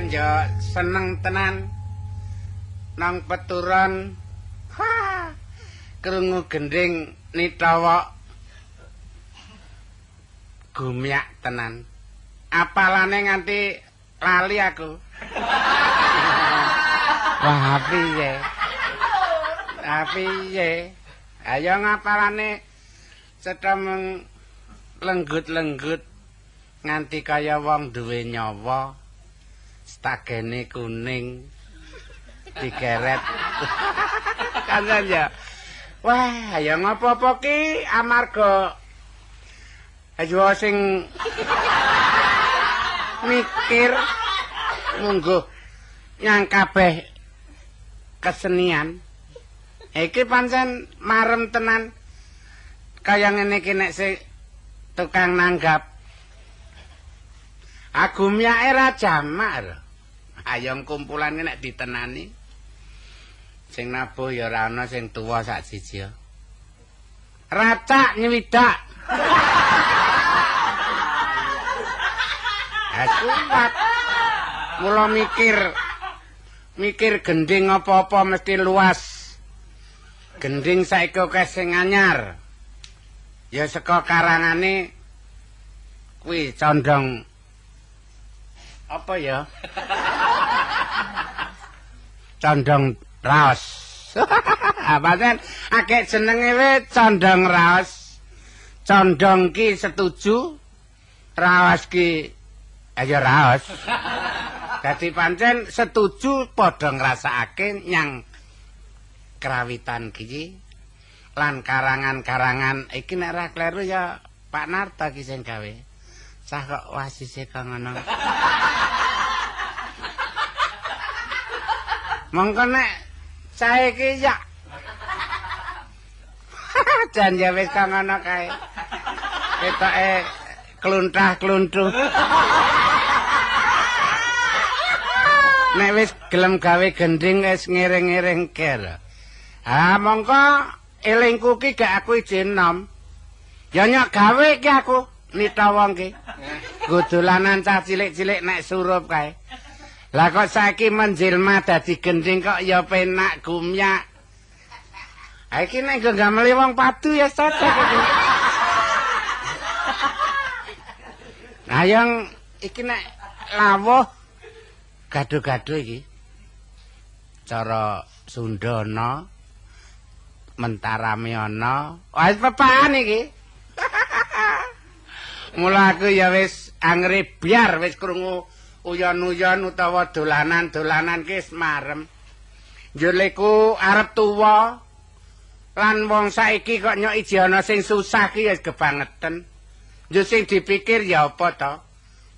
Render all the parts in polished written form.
Pancen yo seneng tenan nang peturon. Ha. Krungu gending nitawa gumyak tenan. Apalane nganti lali aku. Wah, piye? Piye? Ayo ngapalane cetha mung lenggut-lenggut nganti kaya wong duwe nyawa. Stagene kuning digeret. Kancan ya. Wah, ya ngopo-opo ki amarga ayo sing mikir mungguh nyang kabeh kesenian. Iki pancen marem tenan. Kaya ngene iki nek sing tukang nanggap. Agumyake ra jamak lho. Ayo kumpulan nek ditenani. Sing nabuh ya ora ana sing tuwa sak siji. Racak nywidak. Kuat. Mula mikir gending apa-apa mesti luas. Gending saiki akeh sing anyar. Ya saka karangane kuwi condong apa ya? Condong raos. Pancen akeh jenenge we condong raos. Condong ki setuju, raos ki ayo raos. Dadi pancen setuju padha ngrasakake nyang krawitan ki lan karangan-karangan iki nek ra kleru ya Pak Narto ki sing gawe. Sah kok wasise kok ngono. Mongko nek saiki ya. Jan ya wis kok ngono kae. Ketoke kluntah-kluntuh. Nek wis gelem gawe gending wis ngiring-ngiringke lho. Ah mongko elingku ki gak aku ijin nom. Ya nyok gawe ki aku nita wong ki. Nggo dolanan cah cilik-cilik nek surup kae. Lah kok saiki menjelma dadi gending kok ya penak gumyak. Ha iki nek nggo gameli wong padu ya cocok iki. Nah yang iki nek lawuh gado-gado iki. Cara Sunda ana, Mentarame ana. Wah pepakan iki. Mula aku ya wis angre biar wis krungu uyon-uyon utawa dolanan-dolanan ki wis marem. Njur arep tuwa lan wong saiki kok nyok iji ana sing susah ki ya kebangeten. Njur sing dipikir ya apa to?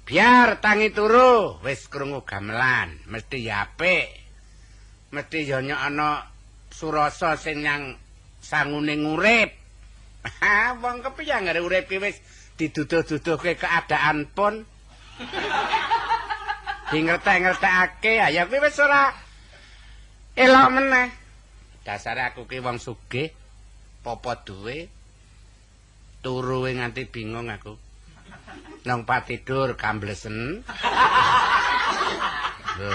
Biar tangi turu wis krungu gamelan, mesti ya apik. Mesti ya nyok ana surasa sing nyang sangune ngurip. Ha wong kepiye anggere urip ki wis diduduh-duduhke keadaan pun. Dingertek-ngertekake, ya kuwi wis ora elok meneh. Dasare aku ki wong sugih, popo duwe, turu nganti bingung aku. Nang patidur kamblesen. Lho.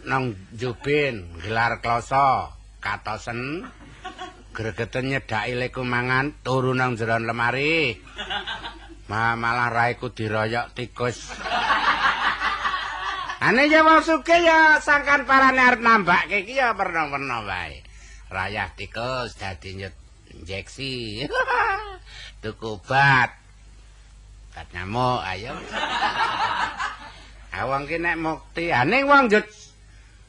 Nang jubin gelar kloso katosen. Gregeten nyedaki leku mangan turu nang jero lemari. Malah raiku diroyok tikus. Ane ya wong sugih ya sangkan parane arep nambake iki ya werna-werna wae. Rayah tikus dadi injeksi. Tuku obat. Obat nyamuk ayo. Ha wong ki nek mukti, ha ning wong njut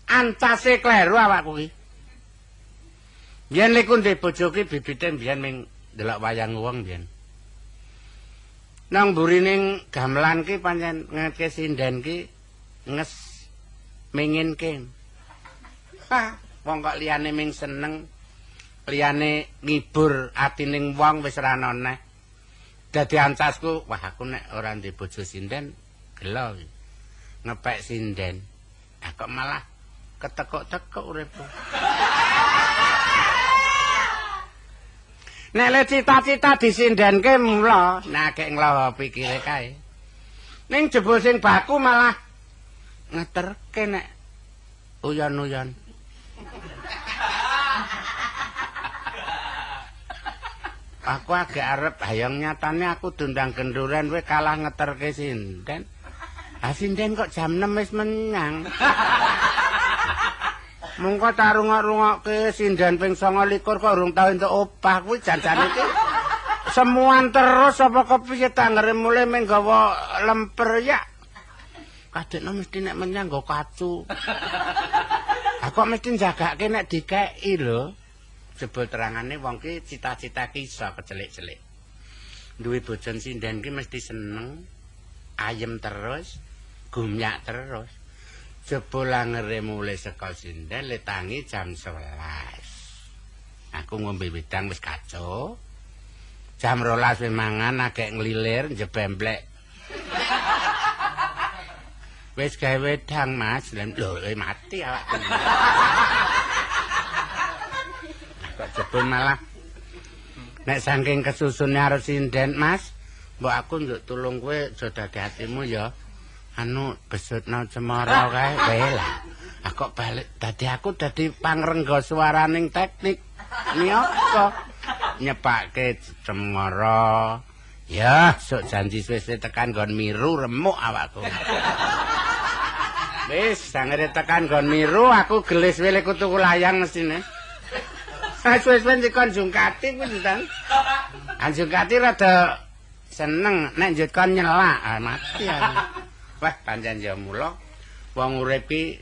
ancase kleru awakku ki. Biyen liku ndek bojo ki bibite biyen ming ndelok wayang wong biyen. Nang mburining gamelan ki pancen ngetke sinden ki nges minginke. Hah, wong kok liyane ming seneng, liyane ngibur atining wong wis ra ana neh. Dadi ancasku, wah aku nek ora ndek bojo sinden gelo ngepek sinden. Ah kok malah ketekuk-tekuk uripku. Nek le cita-cita disindenke mula, nek akeh nglawa pikire kae. Ning jebul sing baku malah ngeterke nek uyon-uyon. Aku agak arep hayang nyatane aku dundang genduren kowe kalah ngeterke sinden. Ah sinden kok jam 6 wis menyang. Mungko tak rungok-rungokke sinden ping 29 kok urung tau entuk opah kuwi janjane iki. Semuan terus apa kepiye tanggere mulih mung gawa lemper ya. Kadekno mesti nek menyang nggo kacu. Aku kok mesti njagake nek dikeki lho. Jebul terangane wong ki cita-cita ki iso kecelik-celik. Duwe bojon sinden ki mesti seneng, ayem terus, gumyak terus. Jebul angere mulih saka sinden le tangi jam 11. Aku ngombe wedang wis kacau. Jam 12 wis mangan agek nglilir njebemblek. Wis gawe wedang Mas, lho mati awakku. Kok jebul malah nek saking kesusune arep sinden Mas, mbok aku njuk tulung kowe aja dadi atimu ya. Anu besutno cemara kae wae lah. Aku kok balik dadi aku dadi pangrengga suaraning teknik. Niyaka nyepake cemara. Ya, sok janji suwe-suwe tekan nggon miru remuk awakku. Wis, sangere tekan nggon miru aku gelis wele tuku layang mestine. Suwe-suwe dikon jungkati kuwi ndang. Jungkati rada seneng nek njut kon nyelak, mati aku. Wah, pancen ya mula wong urip ki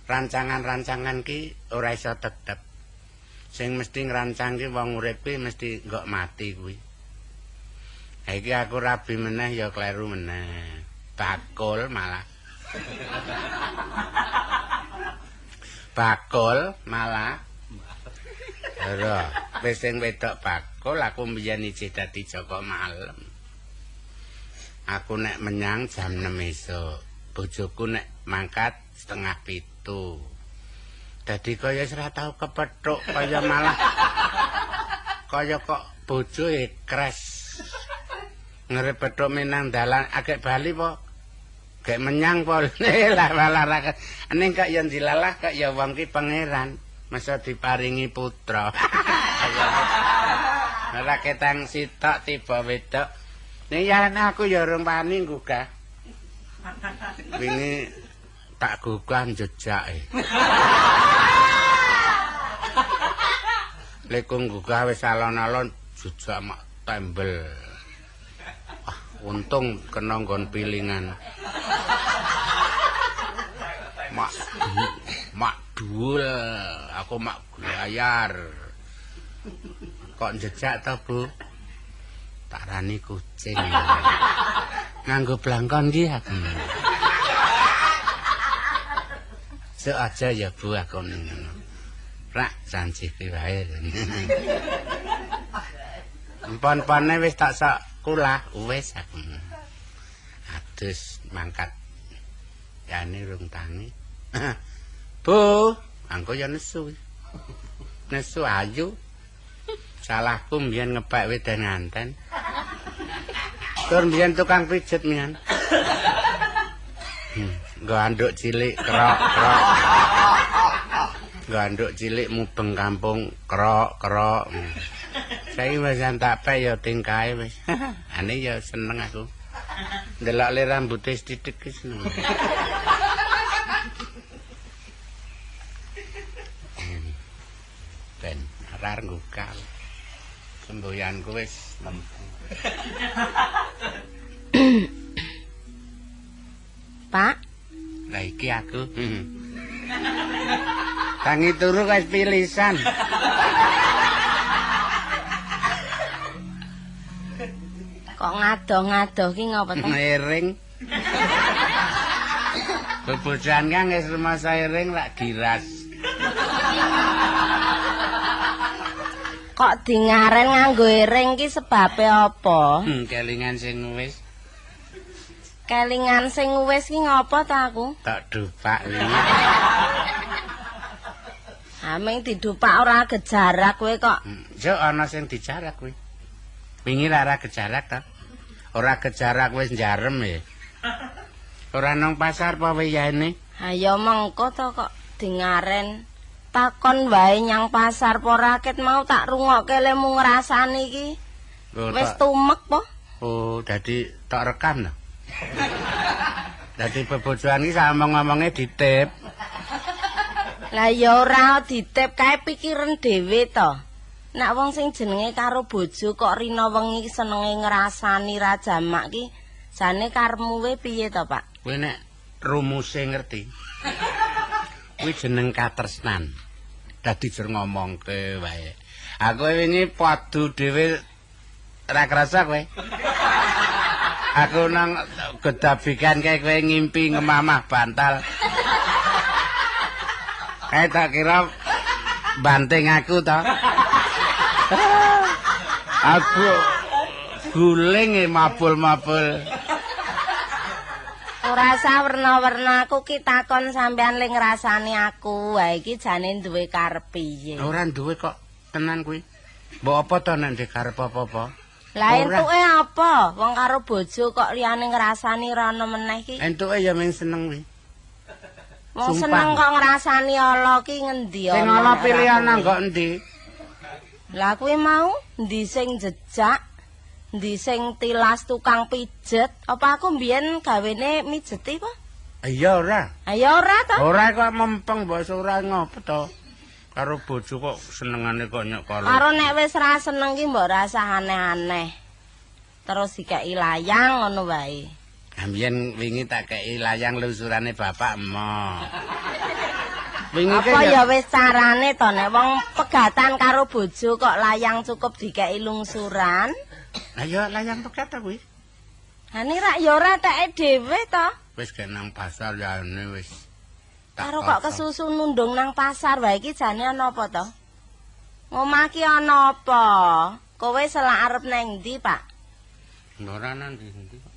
rancangan-rancangan ki ora iso tetep. Sing mesti ngrancang ki wong urip ki mesti nggok mati kuwi. Ha iki aku rabi meneh ya kleru meneh. Bakul malah. Bakul malah. Ora, wis sing wedok bakul aku mbiyen isih dadi Joko malem. Aku nek menyang jam 6 esuk, bojoku nek mangkat 6:30. Dadi kaya wis ora tau kepethuk kaya malah kaya kok bojo e kres. Ngrepethuk menang dalan agek bali po. Gek menyang po. Lah malah ning kok ya ndilalah kok ya wong ki pangeran. Masa diparingi putra. Ora ketang sitok tiba wedok. Ning yarane aku ya urung wani nggugah. Wingi tak gugah jejake. Lek nggugah wis alon-alon jejak mak tembel. Ah, untung kena nggon pilingan. Mak mak dhuwul, aku mak glayar. Kok jejak to, Bu? Tak rani kucing. Nganggo blangkon ki aku. Sok aja ya Bu aku ngono. Rak janji wae. Empon-empone wis tak sok kulah wis aku. Adus mangkat. Yane rung tangi. Bu, angko ya nesu. Nesu ayu. Salahku mbiyen ngepek wedan nganten. Tur mbiyen tukang pijet mbiyen. Nggo anduk cilik krok-krok. Nggo anduk cilik mubeng kampung krok-krok. Saiki wis tak pek ya tingkae wis. Ane ya seneng aku. Ndelok le rambute sithik ki seneng. Ben rar nggukal. Semboyanku wis lempu. Pak, lah iki aku. Tangi turu wis pilisan. Kok ngadoh-ngadoh ki ngapa to? Ngiring. Bebojan kang wis rumasa iring lak giras. Kok dingaren nganggo iring ki sebabe apa? Kelingan sing wis. Kelingan sing wis ki ngapa ta aku? Tak dupak wingi. Aming didupak ora gejarak kowe kok. Yo ana sing dijarak kuwi. Wingi ora gejarak ta? Ora gejarak wis njarem ya. Ora nang pasar apa wiyane? Ha ya mengko to kok dingaren. Takon wae nyang pasar po raket mau tak rungokke lemu ngrasani iki. Wis tumek po. Oh, dadi tok rekam lho. Dadi bebojoan iki samong-ngomonge ditip. Lah ya ora ditip kae pikiran dhewe to. Nek wong sing jenenge karo bojo kok rina wengi senenge ngrasani ra jamak ki jane karepmu we piye to, Pak? Kowe nek rumuse ngerti. Kuwi jeneng katresnan. Dadi jer ngomongke wae. Aku wingi padu dhewe ra krasa kowe. Aku nang gedabikan kae kowe ngimpi ngemamah bantal. Kae tak kira banting aku to. Aku guling mabul-mabul. Ora usah werna-werna aku ki takon sampean le ngrasani aku. Wae iki jane duwe karep piye? Ora duwe kok tenan kuwi. Mbok apa to nek ndek karep apa-apa? Lah entuke apa? Wong karo bojo kok liyane ngrasani ora ana meneh iki. Entuke ya mung seneng kuwi. Wong seneng kok ngrasani ala ki ngendi ana? Sing ala pilihan nang kok endi? Lah kuwi mau endi sing jejak? Endi sing tilas tukang pijet? Apa aku mbiyen gawene mijeti apa? Iya ora. Ya ora to. Ora kok mempeng mbok ora ngopo to. Karo bojo kok senengane kok nyok karo. Karo nek wis ra seneng ki mbok rasah aneh-aneh. Terus dikeki layang ngono wae. Mbiyen wingi tak keki layang lusurane bapak emo. Wingi apa ya wis carane to nek wong pegatan karo bojo kok layang cukup dikeki lungsuran? Lah ya layang pegat ta kuwi. Ha ning rak ya ora teke dhewe to. Wis gek nang pasar yane wis. Karo kok kesusu nundung nang pasar wae iki jane ana apa to? Ngomah ki ana apa? Kowe selak arep nang ndi, Pak? Ora nang ndi-ndi kok.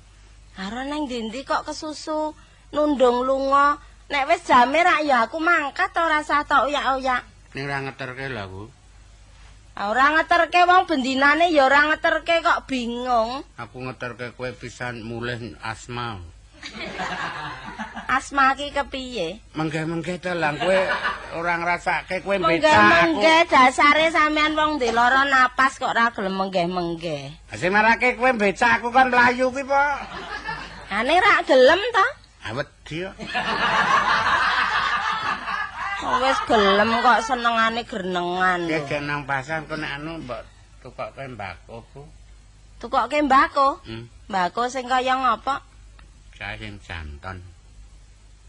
Ora nang ndi-ndi kok kesusu nundung lunga. Nek wis jame rak ya aku mangkat ora usah tok oyak-oyak. Ning ora ngeterke lho aku. Ora ngeterke wong bendinane ya ora ngeterke kok bingung. Aku ngeterke kowe pisan mulih asma. Asma ki kepiye? Menggeh-menggeh to lah kowe ora ngrasake kowe becak aku. Menggeh-menggeh dasare sampean wong ndek lara napas kok ora gelem menggeh-menggeh. Ha sing marake kowe becak aku kon mlayu kuwi po. Ane ra gelem to? Ha wedi kok. Wis gelem kok senengane grenengan. Ki nang pasar kok nek anu mbok tukokke mbako ku. Tukokke mbako? Mbako sing kaya ngopo? Kae sing janton.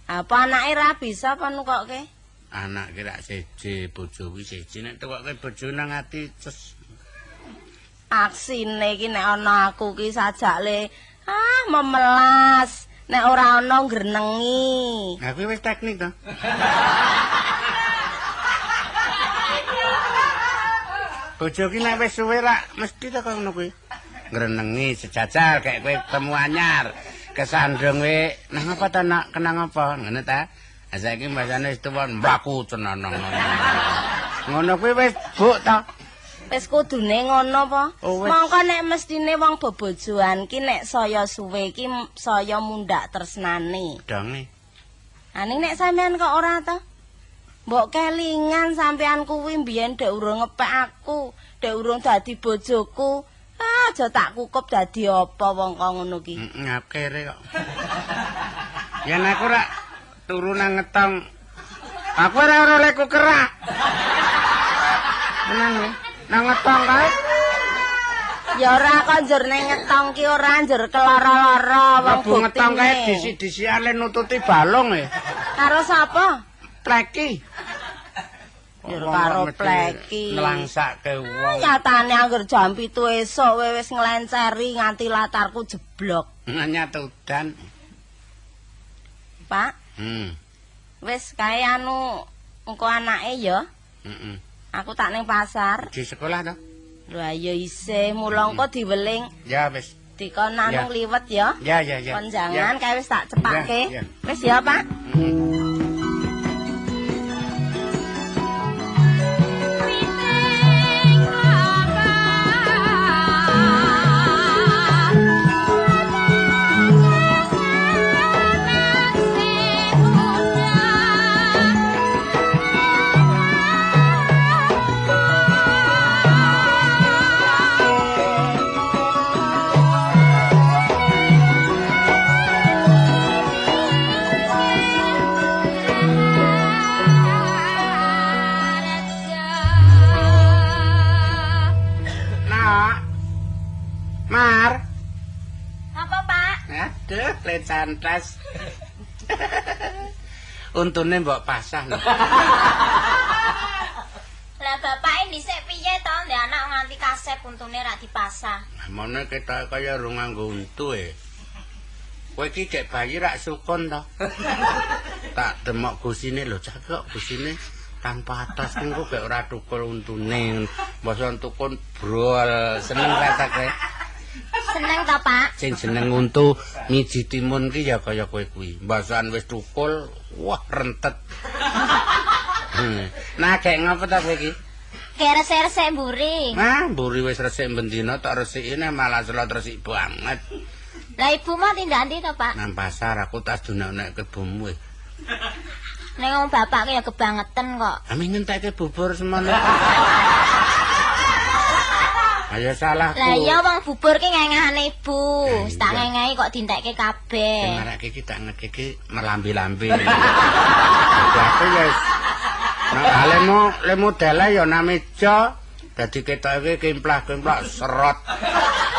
Apa anake ra bisa apa nukokke? Anak ki rak siji, bojo kuwi siji. Nek tukokke bojo nang ati ces. Aksine iki nek ana aku ki sajak le ah memelas. Nek ora ana ngrenengi. Lah kuwi wis teknik to. Bojo ki nek wis suwe rak mesti to kok ngono kuwi. Ngrenengi sejajar kayak kowe temu anyar. Kesandung kowe nang apa to nak kenang apa ngono ta. Ha saiki mbasane wis tuwa mlaku tenan ngono. Ngono kuwi wis buk to. Wis kudune ngono apa? Mongko nek mestine wong bebojoan ki nek saya suwe ki saya mundhak tresnane. Donge. Aning nek sampean kok ora to? Mbok kelingan sampean kuwi mbiyen dek urung ngepek aku, dek urung dadi bojoku. Ah, aja tak kukup dadi apa wong kok ngono ki. Ngakere kok. Yen aku rak turu nang ngetong. Aku ora ora leku kerak. Tenang lho. Nang ngetong kae. Ya ora kok njur ning ngetong ki ora njur keloro-loro wong bukti. Ngetong kae disi-disian le nututi balung e. Karo sapa? Pleki. Njur karo pleki. Nelangsake wong. Nyatane angger jam 7 esuk kowe wis nglenceri nganti latarku jeblok. Nyat udan. Pak. Wis kae anu engko anake ya. Heeh. Aku tak ning pasar. Di sekolah to? Lho ayo isih, mula engko diweling. Ya wis. Dikon anu liwet ya. Ya ya ya. Kon jangan kae wis tak cepake. Wis ya, Pak. Aduh, le cantas. Untune mbok pasah. Lah bapake dhisik piye to ndek anak nganti kasep untune rak dipasah. Mono ketok kaya rung nganggo untu e. Kowe iki gek bayi rak sukun to. Tak demok gusine lho, cah kok gusine tanpa atas engko gek ora tukul untune. Mosok tukun brol, seneng ta kowe? Seneng to, Pak? Sing jeneng untu miji timun ki ya kaya kowe kuwi. Mbosan wis tukul, wah rentet. Nah, gek ngopo ta kowe iki? Gek resik-resik mburi. Nah, mburi wis resik bendina tak resikine malah selot resik banget. Lah ibu mah tindak ndi to, Pak? Nang pasar aku tas dunek-nek kebunmu. Ning wong bapak ki ya kebangetan kok. Ame ngentekke bubur semono. Ayo salahku. Lah iya wong bubur ki ngengahane ibu. Wis tak ngengahi kok dintekke kabeh. Sing marake iki tak ngekeki melambi-lambi. Dadi aku ya nah lemu lemu modele ya nang meja dadi ketoke kemplah-kemplah serot.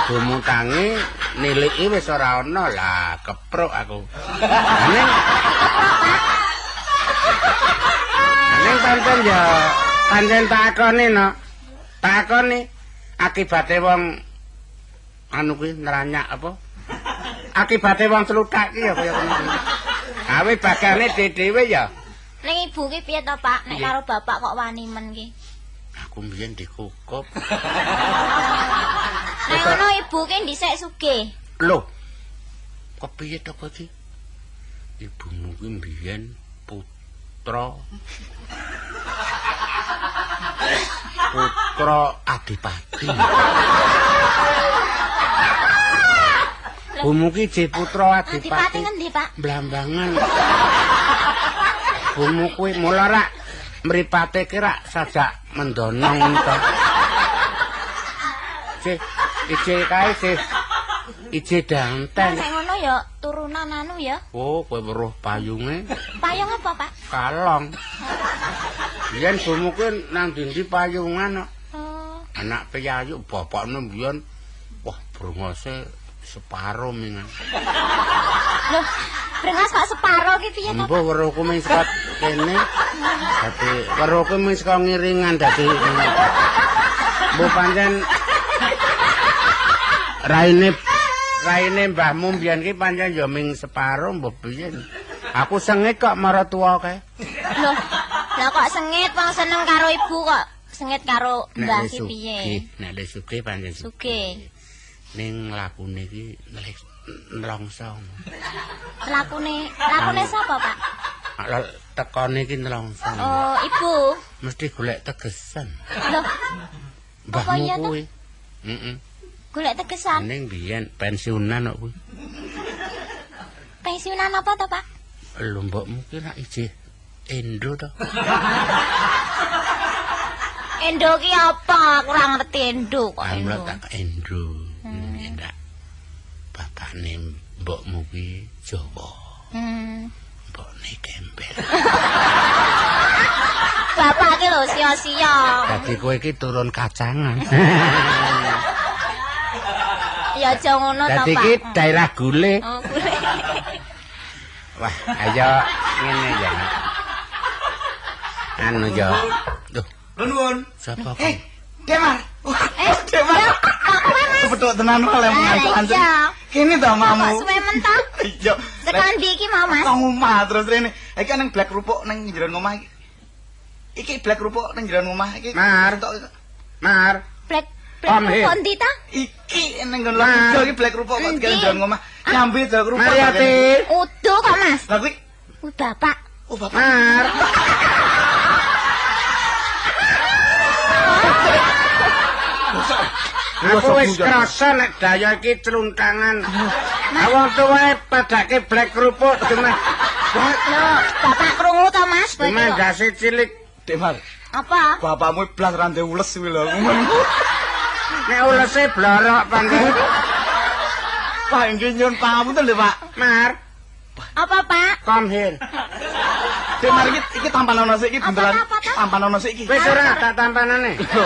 Bumutange niliki wis ora ana lah kepruk aku. Ning ning pancen ya pancen takone no. Takone akibate wong anu kuwi neranyak apa? Akibate wong sluthak ki ya kaya ngono kuwi. Awe bagane dhewe ya. Ning ibu ki piye to, Pak? Nek karo bapak kok wani men ki? Aku mbiyen dikukup. Nek ngono ibu ki dhisik sugih. Lho. Kepiye to kowe iki? Ibumu ki mbiyen putra adipati. Bumu ki je putra adipati. Adipati ngendi, Pak? Blambangan. Bumu kuwi mula rak mripate ki rak sajak mendonong to. Ije ije kae sih. Ije danten. Nek ngono ya turunan anu ya. Oh, kowe weruh payunge. Payung apa, Pak? Kalong. Biyen bumu kuwi nang ndi payungan kok. Oh. Anak piyayu bapakne mbiyen wah brengose separo mingan. Loh, brengos kok separo ki piye to? Mbah weruhku mung saka kene. Dadi weruhku mung saka ngiringan dadi. Mbah pancen raine mbahmu mbiyen ki pancen ya ming separo mbah piye. Aku sengit kok maratuwa kae. Loh, lah kok sengit wong seneng karo ibu kok sengit karo mbah ki piye? Nek le sugih pancen sugih. Ning lakune iki nelongso. Lakune sapa, Pak? Tekone iki nelongso. Oh, ibu. Mesti golek tegesan. Loh. Mbahmu kuwi. Heeh. Golek tegesan. Ning biyen pensiunan kok kuwi. Pensiunan apa to, Pak? Lho mbokmu ki rak ijih endo to. Endo ki apa? Aku ora ngerti endo kok. Endo. Tak endo. Ndak. Bapakne mbokmu ki Jawa. Mbokne gembel. Bapak ki lho sia-sia. Dadi kowe iki turun kacangan. Ya aja ngono to, Pak. Dadi iki daerah Gule. Oh, Gule. Wah, ayo ngene ya. Anu ya. Duh. Nuwun. Sapa kok? Demar. Demar. Kepethuk tenan oleh mantu. Kene to mamu. Kok suwe men to? Iya. Tekan ndi iki mau, Mas? Nang omah terus rene. Iki nang blek kerupuk nang jero omah iki. Iki blek kerupuk nang jero omah iki. Mar. Mar. Blek kerupuk ndi ta? Iki nang nggon lho iki blek kerupuk kok digawe jero omah. Nyambi dol kerupuk. Mariati. Udu kok, Mas. Lah kuwi. Kuwi bapak. Oh, bapak. Mar. Aku wis krasa nek daya iki cluntangan. Wong tuwae padake blek kerupuk cuma. Lho, bapak krungu to, Mas? Cuma ndase cilik. Dek, Mar. Apa? Bapakmu blas ra ndek ules kuwi lho. Nek ulese blorok pancen. Pak nggih nyuwun pangapunten lho, Pak. Mar. Apa, Pak? Come here. Dek, Mar iki tampanono sik iki buntelan. Tampanono sik iki. Wis ora tak tampanane. Lho,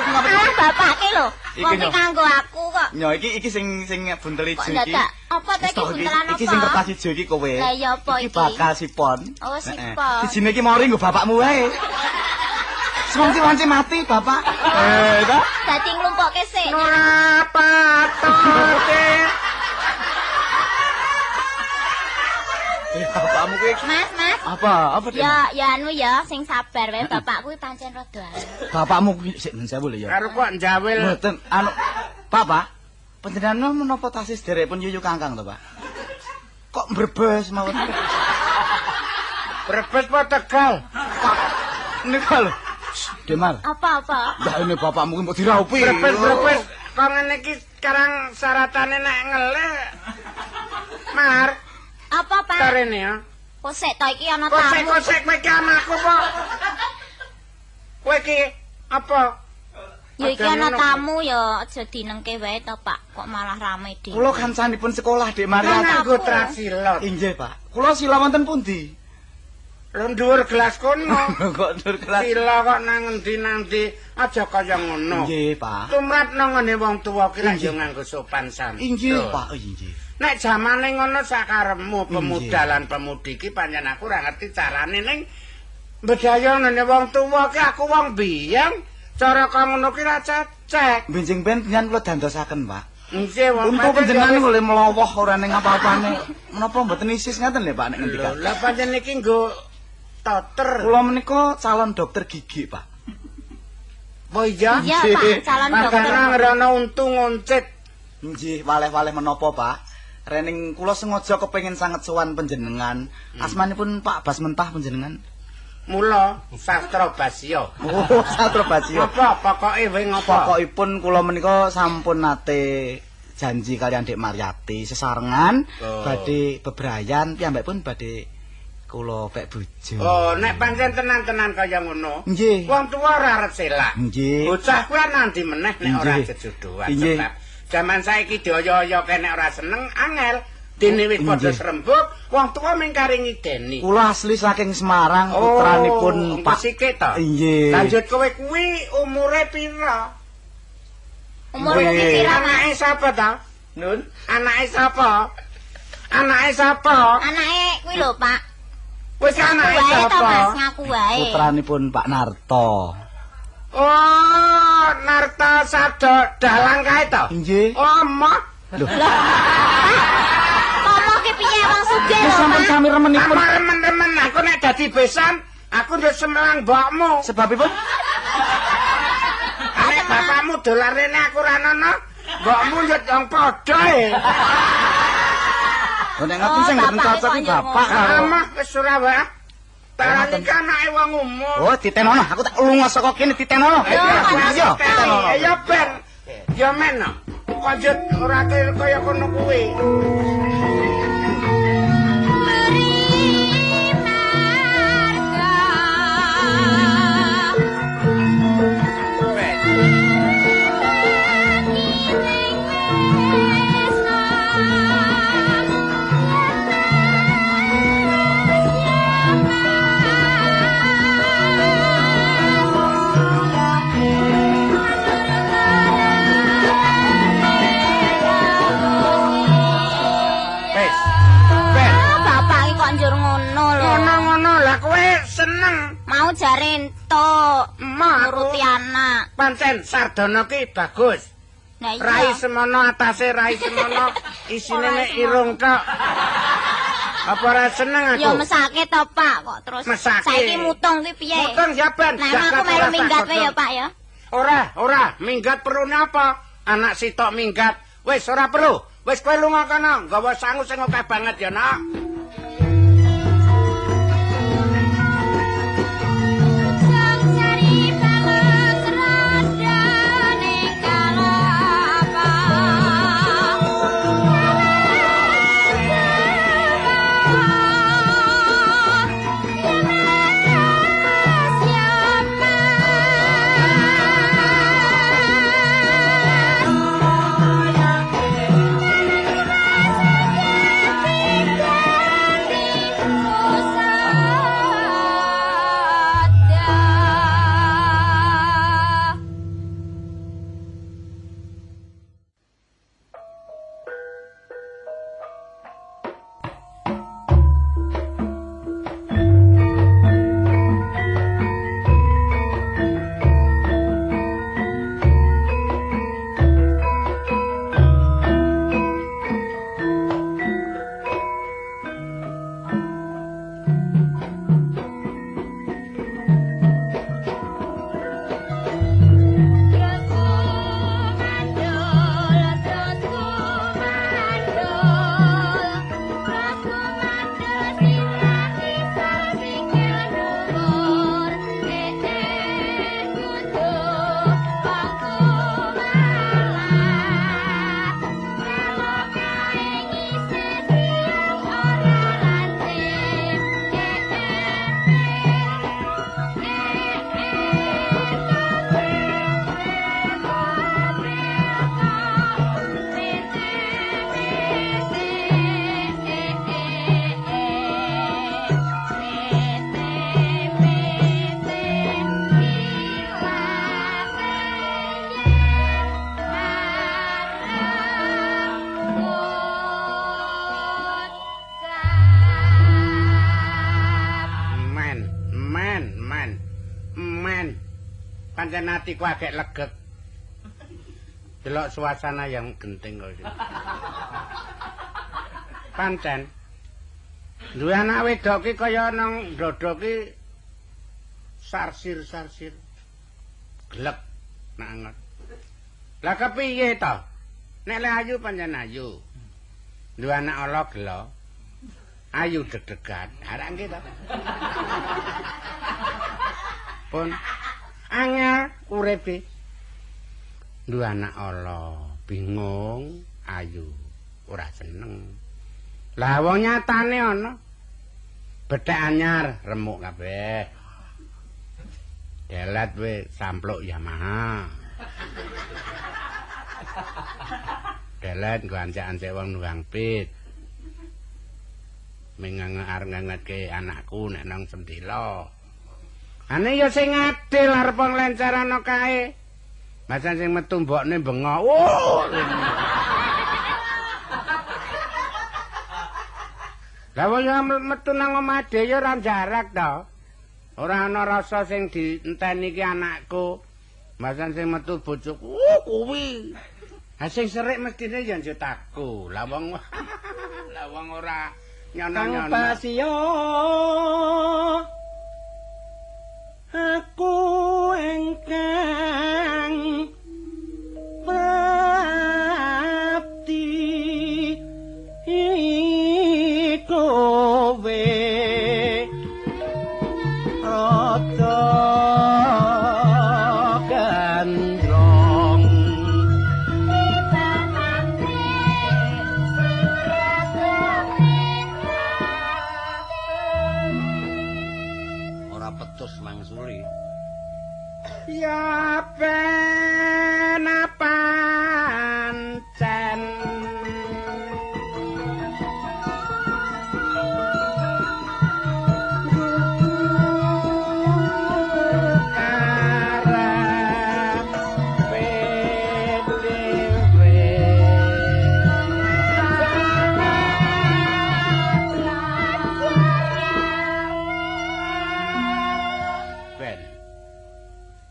iki ngapa? Alah bapake lho. Wong iki kanggo aku kok. Nyo iki sing buntel ijo iki. Apa ta iki buntelan apa? Iki sing kertas ijo iki kowe. Lah iya apa iki? Iki bakal sipon. Oh, sipon. Sijine iki mori nggo bapakmu wae. Sewanci-wanci mati bapak. Ta? Dadi nglumpukke sik. Ora patote. Bapakmu kuwi. Mas, Mas. Apa? Apa Dek? Ya, ya anu ya, sing sabar wae bapakku pancen rada. Bapakmu kuwi sik men sewu lho ya. Karo kok njawil. Mboten anu Pak, panjenengan menapa tasih sederekipun yuyu kangkang to, Pak? Kok mbrebes mawon? Brebes apa Tegal? Pak, nika lho. Demar. Apa-apa? Lah ini bapakmu kuwi mbok diraupi. Brebes-brebes kok ngene iki sekarang syaratane nek ngelih. Mar. Apa, Pak? Tarene ya. Kosek to iki ana tamu. Kosek-kosek kowe iki anakku apa? Kowe iki apa? Ya iki ana tamu ya aja dinengke wae to, Pak. Kok malah rame dhewe. Kula kancanipun sekolah Dek Maria nganggo trasilot. Inggih, Pak. Kula sila wonten pundi? Lho dhuwur gelas kono. Kok dhuwur gelas. Sila kok nang endi-nang-endi aja kaya ngono. Nggih, Pak. Tumrap nang ngene wong tuwa ki lak yo nganggo sopan santun. Inggih, Pak. Inggih. Nek jamane ngono sakarepmu pemuda lan pemudi ki pancen aku ora ngerti carane ning bedaya ngene wong tuwa ki aku wong biyen cara kaya ngono ki ra cecek. Benjing ben jenengan kula dandosaken, Pak. Nggih, wong untu panjenengan oleh mlowoh ora ning apa-apane. Menapa mboten isis ngaten lho, Pak nek ngendikan. Lah pancen iki nggo toter. Kula menika calon dokter gigi, Pak. Oh iya? Iya, Pak, calon dokter. Makane ngrono untu ngoncit. Nggih, waleh-waleh menapa, Pak? Rening kula sengaja kepengin sanget sowan panjenengan. Asmanipun Pak Bas Mentah panjenengan. Mula Sastra Basya. Oh, Sastra Basya. Apa pokoke wae ngopo? Pokokipun kula menika sampun nate janji kalian Dek Maryati sesarengan badhe bebrayan piyambakipun badhe kula pek bojo. Oh, nek pancen tenan-tenan kaya ngono. Nggih. Wong tuwa ora arep selak. Nggih. Bocah kuwi nanti meneh nek ora jejodohan sebab jaman saiki dioyo-oyo nek ora seneng angel. Dene wis padha srembug, wong tuwa mung kari ngideni. Kula asli saking Semarang, putranipun Pak Sikit to. Nggih. Lanjut kowe kuwi umure pira? Umurmu ki pira? Anake sapa ta? Nun, anake sapa? Anake sapa? Anake kuwi lho, Pak. Wis anake sapa? Mas, ngaku wae. Putranipun Pak Narto. Oh, Narto Sabdo dalang kae to? Nggih. Oh, moh. Lho. Moh ki piye wong sugih lho, Sampun sami remenipun. Remen-remen aku nek dadi besan, aku nduk semelang mbokmu. Sebabipun? Nek bapakmu dolar rene aku ora ono, mbokmu yo wong padha e. Nek ngoten sing mboten cocok iki bapak karo mah wis ora wae. Tarane iki anake wong umum. Oh, ditenono, aku tak lunga saka kene ditenono. Iya, ditenono. Ya ben. Ya men. Kok ora kaya kono kuwi. Mau jare entuk nuruti anak. Pancen sardana ki bagus. Nah, iya. Rai semono atase rai semono isine nek irung tok. Apa ora seneng aku? Ya mesake to, Pak, kok terus mesake. Saiki mutung ki piye? Mutung ya ben. Nah, aku melu minggat wae ya, Pak ya. Ora, ora, minggat perlune apa? Anak sitok minggat. Wis ora perlu. Wis kowe lunga kono, nggawa sangu sing akeh banget ya, Nak. Yeah. Pancen atiku agek legek. Delok suasana yang genting kok iki. Pancen duwe anak wedok ki kaya nang ndodho ki sarsir-sarsir. Glek nak anget. Lah kepiye to? Nek le ayu pancen ayu. Duwe anak ala gelo. Ayu deg-degan. Arek nggih to. Pun angel uripe. Duwe anak ala bingung, ayu ora seneng. Lah wong nyatane ana bethek anyar remuk kabeh. Delet we sampluk Yamaha. Delet nggo ancek-ancek wong nunggang pit. Menganget-angetke anakku nek nang sendela. Ane ya sing adil arep nglencer ana kae. Masan sing metu mbokne bengok. Oh. Lah wong ya metu nang omah dhewe ya ora jarak to. Ora ana rasa sing dienteni iki anakku. Masan sing metu bojoku kuwi. Ha sing serik mestine ya njut aku. Lah wong lah wong ora nyono-nyono. Kang Pasio aku ingkang prapti kowe rada gandrong. Ora petus mangsuli. Ya ben pancen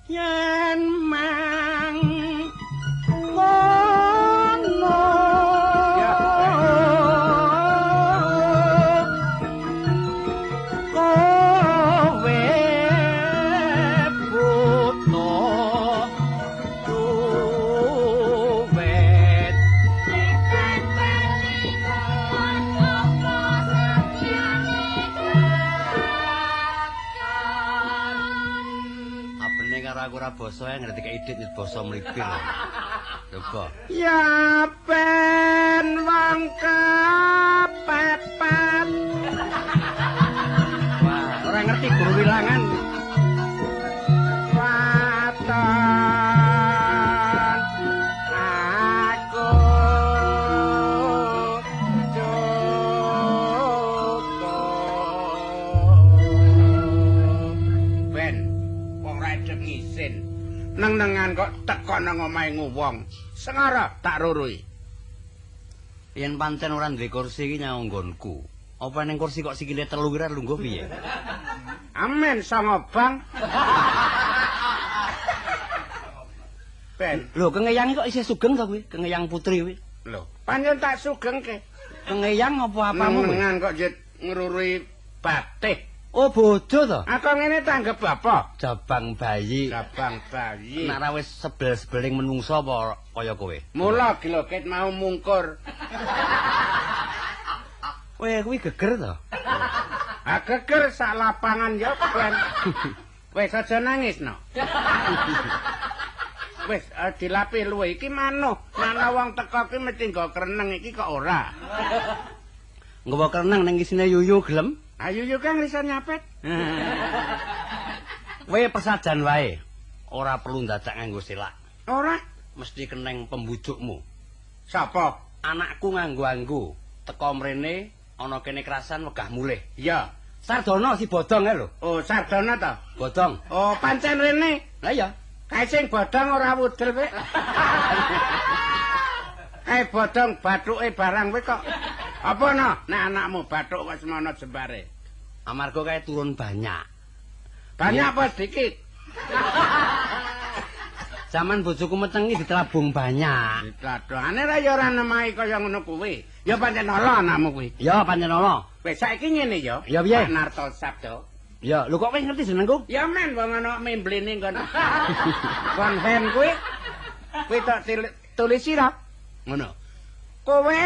yen mang kono kowe butuh duwet. Abene karo aku ora basa ngerti kaya idit nyet basa mlipir. Coba. Ya ben wong kepepet. Wah, ora ngerti guru wilangan. Waton aku cukup. Ben wong ra edek ngisin. Neng-nengan kok teko nang omahe wong. Sengara tak rurui. Yen pancen ora duwe kursi iki nyang nggonku. Apa ning kursi kok sikile telu kira lungguh piye? Amin songo bang. Ben, Lho, kengeyang kok isih sugeng to kuwi? Kengeyang putri kuwi. lho, pancen tak sugengke. Kengeyang apa apamu kuwi? Neng-nengan kok jet ngrurui batih. Oh, bojo to? Aku ngene tanggep apa? Jabang bayi. Jabang bayi. Nek ra wis sebel-sebeling menungso apa kaya kowe? Mula gloket mau mungkur. Kowe kuwi geger to? Ah geger sak lapangan ya ben. Wis aja nangis no. Wis dilapi luwe iki manuh. Nana wong teko ki mesti nggo kreneng iki kok ora. Nggawa kreneng ning isine yuyu gelem? Ayo yuyu kang iso nyapet. Kowe pesajan wae. Ora perlu ndadak nganggo selak. Ora, mesti keneng pembujukmu. Sapa? Anakku nganggo-anggo. Teko mrene ana kene krasan wegah mulih. Iya. Sardono si Bodong ae lho. Oh, Sardono to? Bodong. Oh, pancen rene. Lah iya. Kae sing bodong ora wudel, Pik. Kae bodong bathuke barang kowe kok. Apa no? Nek anakmu bathuk kok semono jembare. Amarga kae turun banyak. Banyak apa sedikit? Zaman bojoku meteng iki ditelabung banyak. Ditladhane ra ya ora nemahi kaya ngono kuwi. Ya pancen ala anakmu kuwi. Ya pancen ala. Wis saiki ngene ya. Ya piye? Pak Narto Sabdo. Ya, lho kok wis ngerti jenengku? Ya men wong ana memblene nggon. Kon hen kuwi. Kuwi tak tulis sira. Ngono. Kowe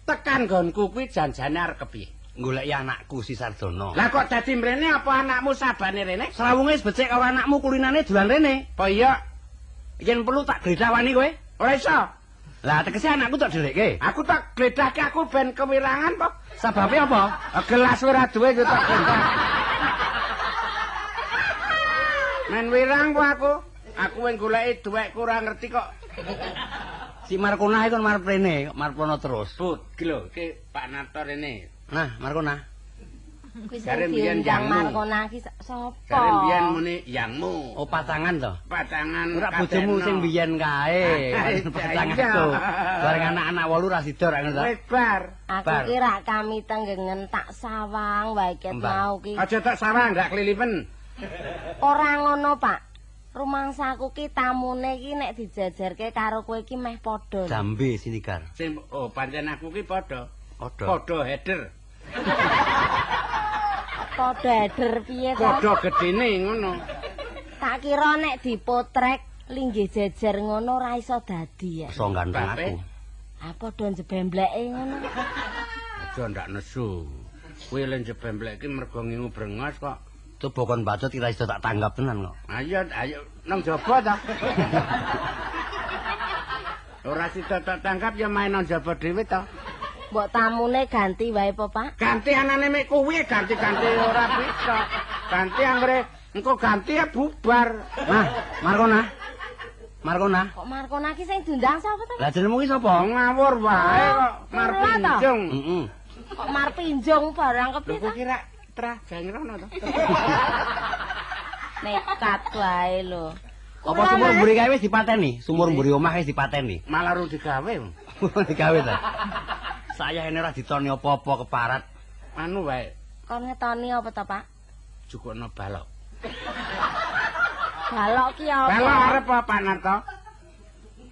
tekan nggonku kuwi janjane arep kepiye? Goleki anakku si Sardono. Lah kok dadi mrene apa anakmu sabane rene? Srawunge wis becik karo anakmu kulinane dolan rene. Apa iya? Yen perlu tak gledah wani kowe? Ora iso. Lah tegese anakku tak dhelekke. Aku tak gledahke aku ben kewirangan po. Sababe apa? Gelas ora duwe yo tak gledah. Men wirang po aku. Aku wing goleki duwekku ora ngerti kok. Si Markona iku marep rene, Marpono terus. Bud, iki lho, iki Pak Narto rene. Nah, Markona. Kuwi Jare sing mbiyen diundang yangmu. Markona ki sapa? Jare mbiyen muni yangmu. Oh, pacangan to? Pacangan. Ora bojomu sing biyen kae. Pacangan. Bareng anak-anak 8 ra sida ra ngono ta? Wis bar. Aku ki rak kami tenggengen tak sawang wae ket mau ki. Aja tak sawang gak kelilipen. Ora ngono, Pak. Rumangsaku ki tamune ki nek dijajarke karo kowe ki meh padha. Jambe sinigar. Sing oh pancen aku ki padha. Padha. Padha header. Padha header piye to? Padha gedene ngono. Tak kira nek dipotrek linggih jejer ngono ora iso dadi ya. Iso ganteng aku. Ah padha njebembleke ngono. Aja ndak nesu. Kowe le njebemblek ki mergo ngingu brengos kok. Coba kon bacot ora iso tak tanggap tenan kok. Ayo ayo nang jaba ta. Ora sida tak tangkap ya main nang jaba dhewe ta. Mbok tamune ganti wae po, Pak? Ganti anane mek kuwi ganti-ganti ora bisa. Ganti anggere engko ganti ya bubar. Nah, Markona. Markona. Kok Markona ki sing diundang sapa to? Lah jenengmu ki sapa? Ngawur wae kok Marpinjung. Heeh. Kok Marpinjung barang kepiye ta? Lho kira trah jangrono to. Nekat wae lho. Apa sumur mburi kae wis dipateni? Sumur mburi omah wis dipateni. Malah rung digawe. Digawe ta. Saya ini ora ditoni apa-apa keparat. Anu wae. Kon ngetoni apa to, Pak? Jukukno balok. Balok ki apa? Balok arep apa, Pak Narto?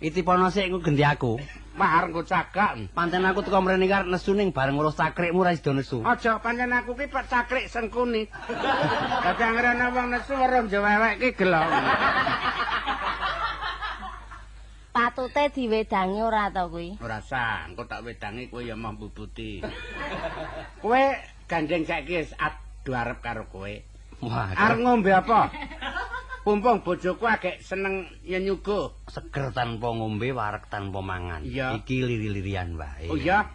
Itipono sik engko gendi aku. Wah, arep nggo cagak. Pancen aku teko mrene iki arep nesu ning bareng ngurus cakrikmu ora sida nesu. Aja, pancen aku ki pak cakrik sengkuni. Dadi anggere ana wong nesu weruh njewewek ki gelo. Patute diwedangi ora to kuwi? Ora sah, engko tak wedangi kowe ya mah mbubuti. Kowe gandeng saiki wis adu arep karo kowe. Wah, arep ngombe apa? Pumpung bojoku agek seneng nyenyuguh. Seger tanpa ngombe, wareg tanpa mangan. Iya. Iki liri-lirian wae. Oh iya.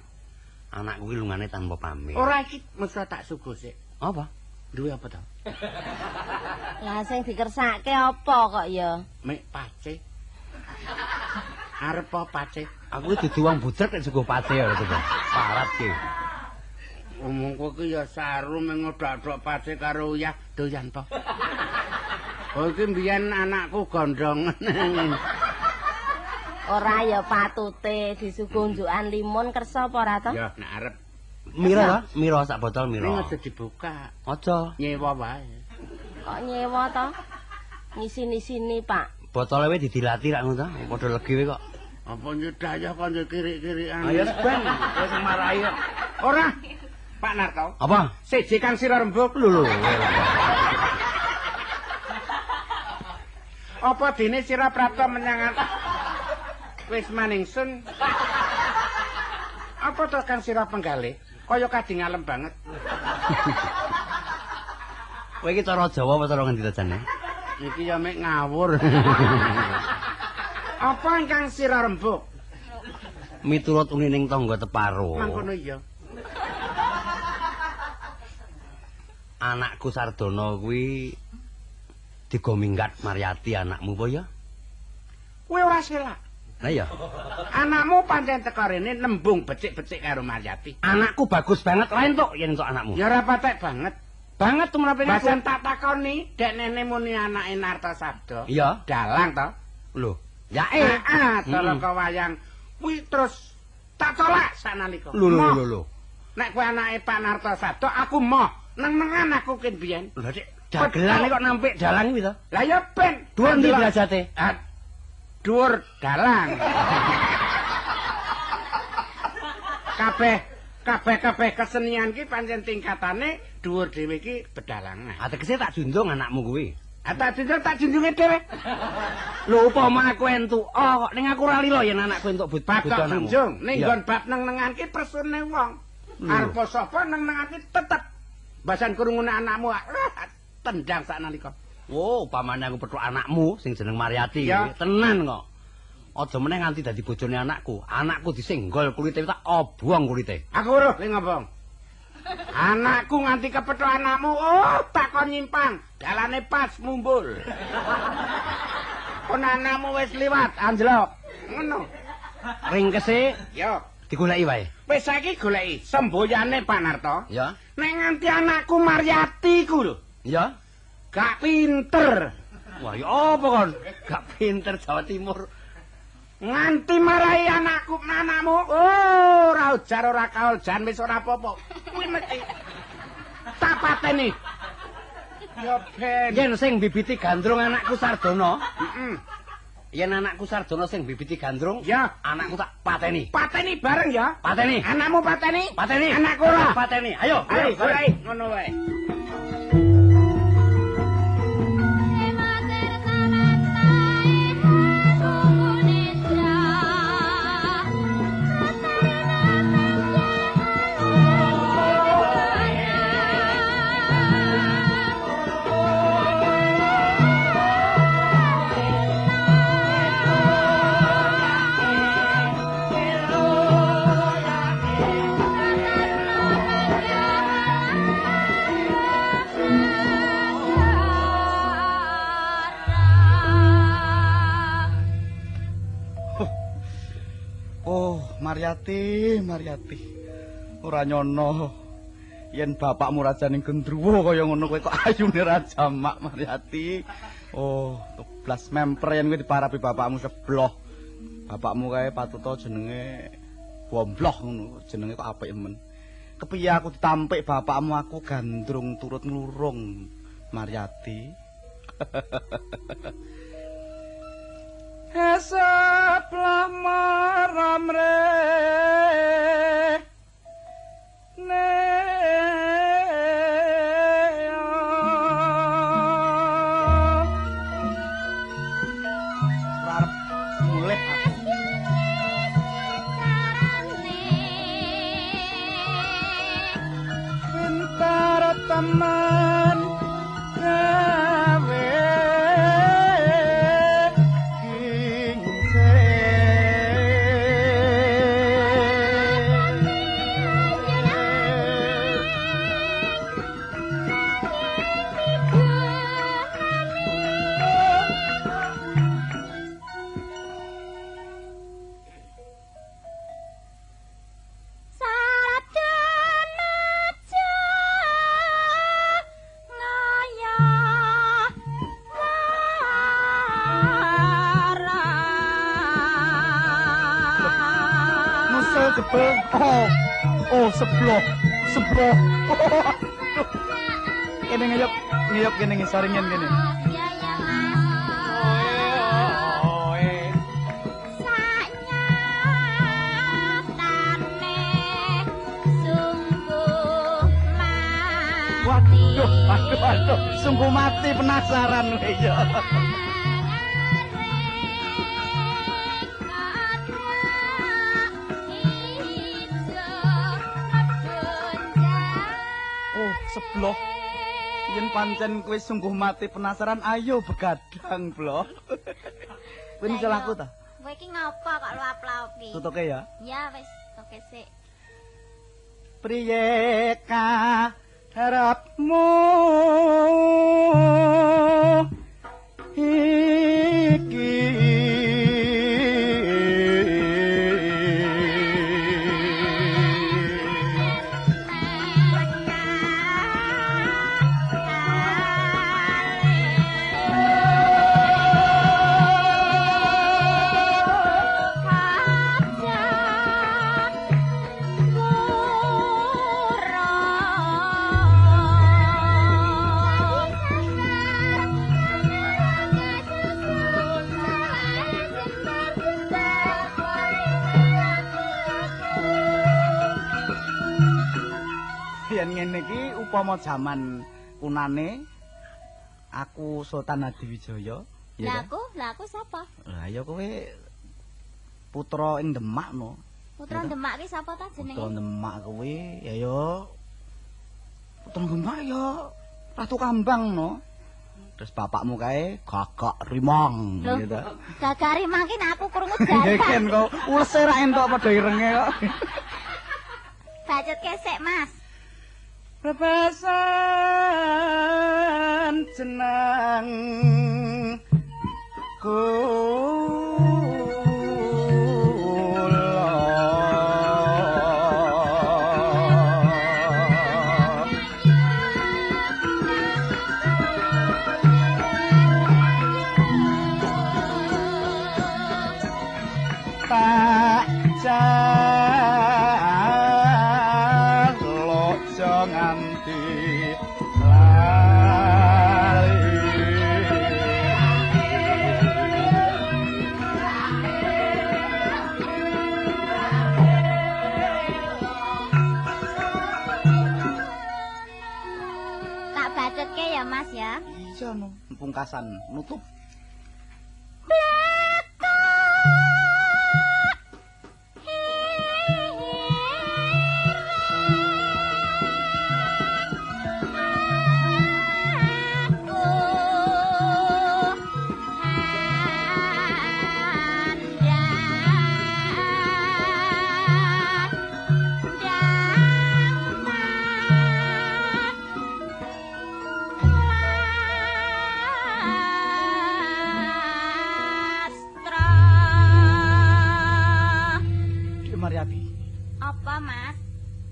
Anakku ki lungane tanpa pamit. Ora iki mesti tak suguh sik. Apa? Duwe apa to? Lah sing dikersake apa kok ya? Mek pace. Arep apa pace? Aku iki dudu wong budrek nek suguh pace ya coba. Parat ki. Omongku ki ya saru mung ngodak-odok pace karo uyah doyan po. Oh iki mbiyen anakku gondhong. Ora ya patute disuguh unjukan limun kersa apa ora to? Ya nek arep. Mira to? Mira sak botol mira. Ning aja dibuka. Aja. Nyewa wae. Kok nyewa to? Ngisini-sini, Pak. Botole wis didilati rak ngono to? Padha legi wae kok. Apa nyedayah kok kirik-kirikan. Ayo ben, kowe sing marahi kok. Ora. Pak Narto. Apa? Siji kang sira rembug. Lho lho. Apa dene sira prapta menyang wis maningsun? Apa to kang sira penggalih? Kaya kadi ngalem banget. Kowe iki cara Jawa apa cara ngendi to jane? Iki ya mek ngawur. Apa ingkang sira rembug? Miturut unining tangga teparo. Mangkono iya. Anakku Sardono kuwi digo minggat Maryati anakmu apa ya? Kowe ora selak. Lah iya. Anakmu pancen teko rene nembung becik-becik karo Maryati. Anakku bagus banget lain tok yen entuk anakmu. Ya ora patek banget. Banget tumrape aku. Basan tak takoni, dek nene muni anake Narto Sabdo. Iya. Dalang to? Lho, yae. Heeh, toloko wayang. Kuwi terus tak tolak sanalika. Lho lho lho. Nek kowe anake Pak Narto Sabdo, aku moh. Neng-nengan aku kin biyen. Lho, Dik, dagelane kok nampik dalang kuwi to? Lah ya ben. Dhuwur ndi derajate? Ah, Dhuwur dalang. Kabeh kabeh kabeh kesenian ki pancen tingkatane dhuwur dhewe ki bedalangan. Ategese tak junjung anakmu kuwi. Ah tak junjung, tak junjunge dhewe. Lho upama aku entuk kok ning aku ora lila yen anakku entuk bojo anakmu. Junjung ning nggon bab neng-nengan ki persune wong. Arep sapa neng-nengan ki tetep basan krungune anakmu tendang sak nalika. Oh, upamane aku petuk anakmu sing jeneng Mariati tenan kok. Aja meneh nganti dadi bojone anakku. Anakku disenggol kulite tak obong kulite. Aku weruh le ngobong. Anakku nganti kepethuk anakmu, oh tak kon nyimpang. Dalane pas mumbul. Kon anakmu wis liwat anjlok. Ngono. Ringkese ya digoleki wae. Wis saiki goleki semboyane Pak Narto. Ya. Nek nganti anakku Mariati ku lho. Ya. Gak pinter. Wah, ya apa kon? Gak pinter Jawa Timur. Nganti marahi anakku anakmu, oh ora ujar ora kaul jan wis ora apa-apa. Kuwi mesti tak pateni. Ya ben. Yen sing bibiti gandrung anakku Sardono, heeh. Yen anakku Sardono sing bibiti gandrung, ya anakku tak pateni. Pateni bareng ya. Pateni. Anakmu pateni? Pateni. Anakku ora. Pateni. Ayo, ayo goleki ngono wae. Mariati, Mariati. Ora nyono yen bapakmu rajaning gendruwo kaya ngono kowe kok ayune raja mak Mariati. Oh, blas memper yen kowe diparapi bapakmu sebloh. Bapakmu kae patuta jenenge bombloh ngono, jenenge kok apik men. Kepiye aku ditampik bapakmu aku gandrung turut nglurung Mariati. Eseplah maramre ne arep mulih aku. Pintar teman gawe. Oh, oh, sebloh, sebloh. Kene ngeyop, ngeyop kene ngisoringen kene. Ya ya Mas. Saknyatane sungguh mati. Waduh, waduh, waduh, sungguh mati penasaran kowe ya. Sebloh. Yen pancen kowe sungguh mati penasaran, ayo begadang, Bloh. Kowe nyusul aku ta? Kowe iki ngopo kok luap-luap iki? Tutuke ya? Ya wis, tutuke sik. Priye karepmu iki? Yen ngene iki upama jaman kunane aku Sultan Hadiwijaya. Lah aku, lah aku sapa? Lah ya kowe putra ing Demak no. Putra Demak ki sapa ta jenenge? Putra Demak kuwi ya ya Putra Demak ya Ratu Kambang no. Terus bapakmu kae Gagak Rimang gitu. Gagak Rimang ki nek aku krungu jaran. Yen kok ulese ra entuk padha irenge kok. Bacot kesek, Mas. Bebasan jeneng kula. Tak jaluk nganti lali. Tak bacotke ya, Mas ya. Iya no, pungkasan nutup.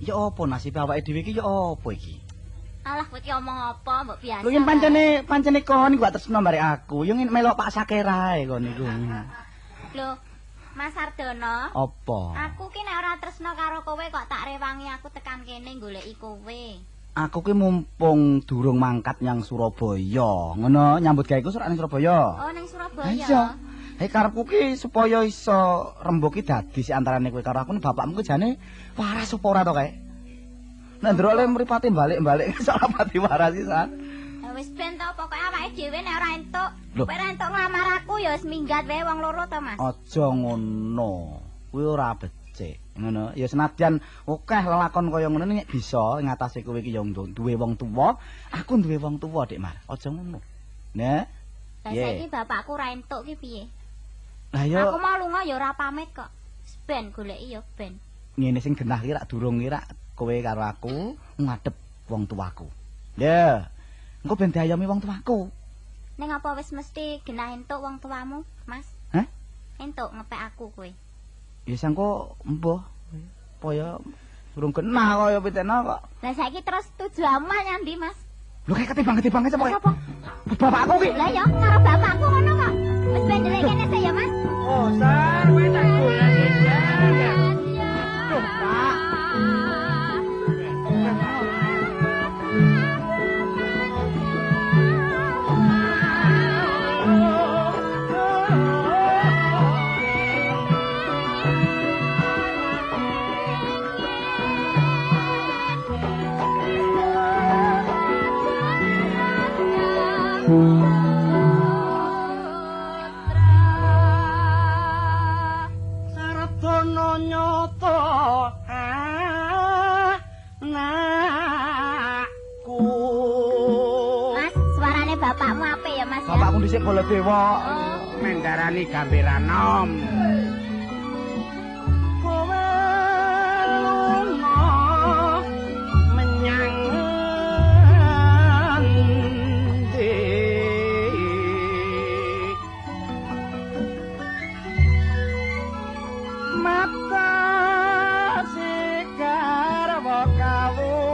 Ya apa nasib awake dhewe iki ya apa iki? Alah kowe iki omong apa mbok biasa. Lho yen pancene kon iku gak tresno barek aku, yo melok Pak Sakerae kon iku. Lho, Mas Sardono. Apa? Aku ki nek ora tresno karo kowe kok tak rewangi aku tekan kene goleki kowe. Aku ki mumpung durung mangkat nyang Surabaya. Ngono nyambut gawe ku surak ning Surabaya. Oh, ning Surabaya. Iya. Hei karepku ki supaya iso rembug ki dadi si antarane kowe karo aku bapakmu ki jane waras apa ora to kae? Nek ndelok le mripate balik-balik iso ora pati waras sisan. Ya wis ben to pokoke awake dhewe nek ora entuk, kowe ora entuk nglamar aku ya wis minggat wae wong loro to, Mas. Aja ngono. Kuwi ora becik. Ngono. Ya senadyan akeh lelakon kaya ngono nek bisa ngatasi kowe iki ya duwe wong tuwa, aku duwe wong tuwa, Dik Mar. Aja ngono. Nah. Lah saiki bapakku ora entuk ki piye? Lah ya aku mau lunga ya ora pamit kok. Ben goleki ya ben. Ngene sing genah ki rak durung ki rak kowe karo aku ngadep wong tuaku. Ya. Engko ben diayomi wong tuaku. Ning apa wis mesti genah entuk wong tuamu, Mas? Hah? Entuk ngepek aku kowe. Ya sangko embuh. Apa ya durung genah kaya pitena kok. Lah saiki terus tujuanmu nyang ndi, Mas? Lho kae ketimbang-ketimbang sapa? Bapakku ki. Lah ya karo bapakku ngono kok. Wis ben ndelik kene sik ya, Mas. Oh, Sar, kowe tak goleki Sar. Duh, Pak. Sardono nyoto anakku. Mas, suarane bapakmu apik ya, Mas? Bapakku dhisik Baladewa. Oh, menggarani gambiranom. Kowe lunga menyang endi? Mata sigarwa kawula.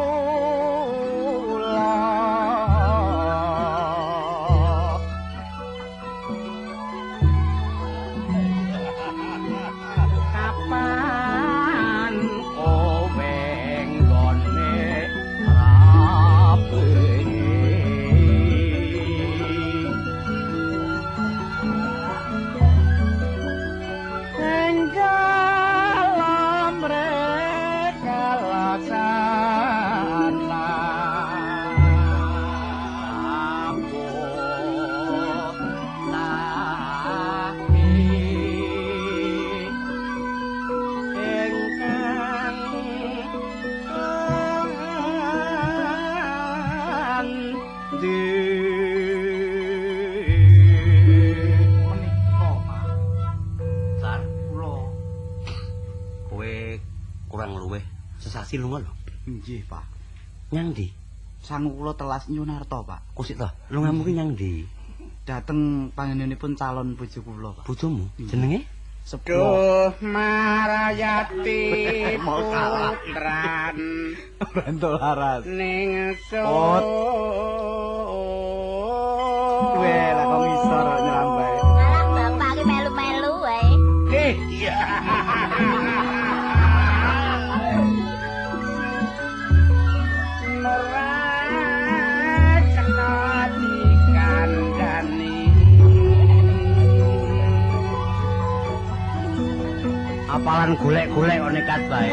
sasi lunga lho. Nggih, Pak. Nyang ndi? Sangu kula telas Nyunarto, Pak. Kok sik to? Lungamu ki nyang ndi? Dateng panjenenganipun calon bojo kula, Pak. Bojomu? Jenenge? Duh Marayati putran ora entuk laras ning kowe lah kok ngisor nyambai. Alah bapak ki melu-melu wae. Iya. Ora kena dikandani. Apalan golek-golek kok nekat bae.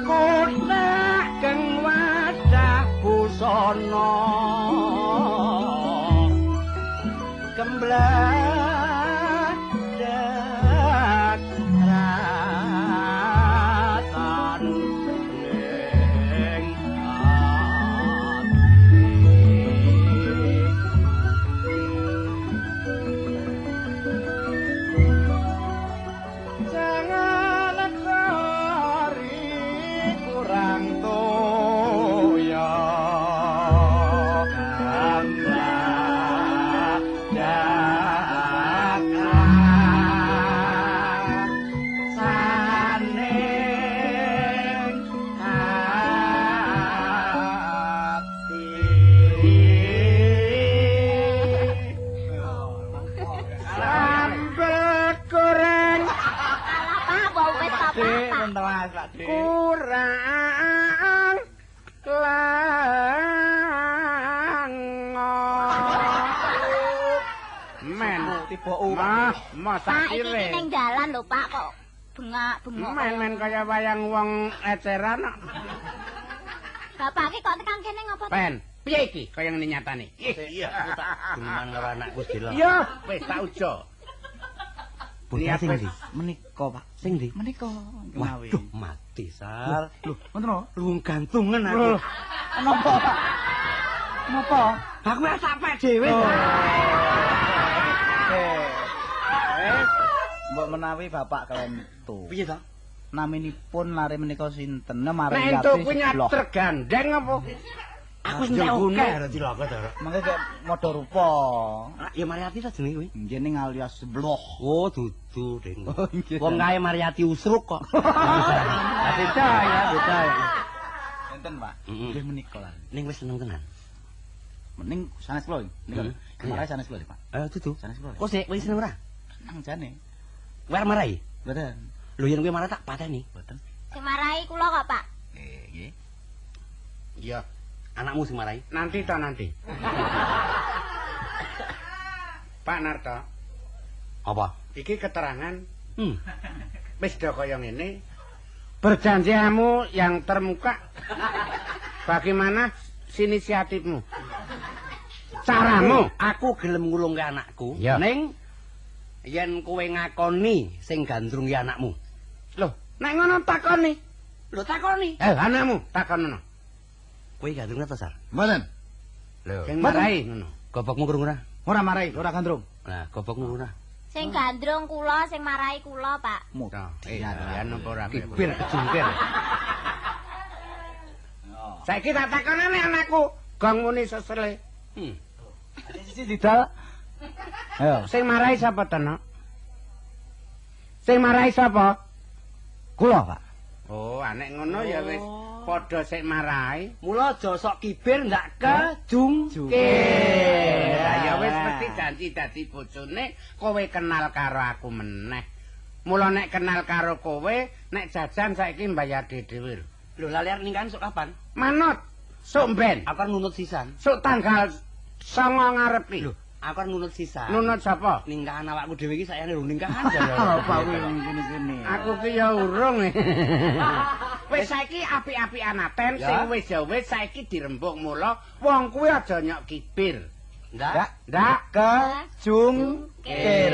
Kotak keng wadah busana kembladak ratan ning ati. Jangan kari kurang toya saning ati. Sambel goreng Alah Pak, mbok wis to Pak. Kurang lango. Men tiba mah Pak, iki masakire. ning dalan lho Pak kok bengak-bengok. Men kaya wayang wong eceran kok. Bapak iki kok tekan kene ngopo? Pen, piye iki kaya ngene nyatane? Iya. Guneman karo anakku sedelo. Iya, wis tak ujo. Bocah sing ndi? Menika, Pak. Sing ndi? Menika menawi. Waduh, mati Sar. Lho, ngoten lho. Luwung gantungan aku. Napa, Pak? Napa? Aku wis sampe dhewe. Eh, mbok menawi Bapak kelentu. Piye to? Naminipun lare menika sinten? Nek Mariyati entuk kuwi sebelah. nyater gandeng apa? Aku wis entek akeh lho cilaka to. Mangke kek modho rupa. Ya Mariyati ta jenenge kuwi? Nggih ning alias sebloh. Oh, dudu ding. Oh, nggih. Wong kae Mariyati usruk kok. Beda ya, beda ya. Enten, Pak. Mm-mm. Nggih menika lare. Ning wis seneng tenan. Mening sanes kula. Nika. Kemarin sanes kula, Pak. Ayo dudu. Sanes kula. Kok sik kowe seneng ora? Seneng jane. Kowe arep marahi? Mboten. Lho yen kowe marah tak pateni. Mboten. Sing marahi kula kok Pak. Nggih. Iya, Anakmu sing marahi. nanti to nanti. Pak Narto, Apa? iki keterangan wis do kaya ngene. Berjanjiamu yang termuka. Bagaimana inisiatifmu? Caramu? Aku gelem ngulungke anakku. Ya. Ning yen kowe ngakoni sing gandrung ki anakmu. Loh, nek ngono takoni. Lho takoni. Eh, anakmu takonono. Kowe gandrung ta, Sar? Mboten. Lho. Sing marahi ngono. Gobokmu krungu ora? Ora marahi, ora gandrung. Nah, gobokmu ora. Sing gandrung kula, sing marahi kula, Pak. Eh, ya napa ora Kibir kejungkir. Saiki tak takonane anakku, gong muni sesele. Sisi didal. Ayo, Sing marahi sapa to, Nok? Sing marahi sapa? kula, Pak. Oh, anek ngono ya wis padha sik marahi. Mula aja sok kibir ndak kejungkir. Lah ya wis mesti janji dadi bojone, kowe kenal karo aku meneh. Mula nek kenal karo kowe, nek jajan saiki mbayar dhewe. Lho lali arep ningkahan sok kapan? Manut, sok ben. Aku arep nunut sisan. Sok tanggal 9 ngarep iki. Lho, aku arep nunut sisan. Nunut sapa? Ningkahan awakku dhewe iki sayane lho ningkahan. Apa kuwi kene-kene. Aku ki ya urung. Wis saiki apik-apikan aten sing wis ya wis saiki dirembuk mula wong kuwi aja nyok kibir. Ndak. Ndak kejungkir.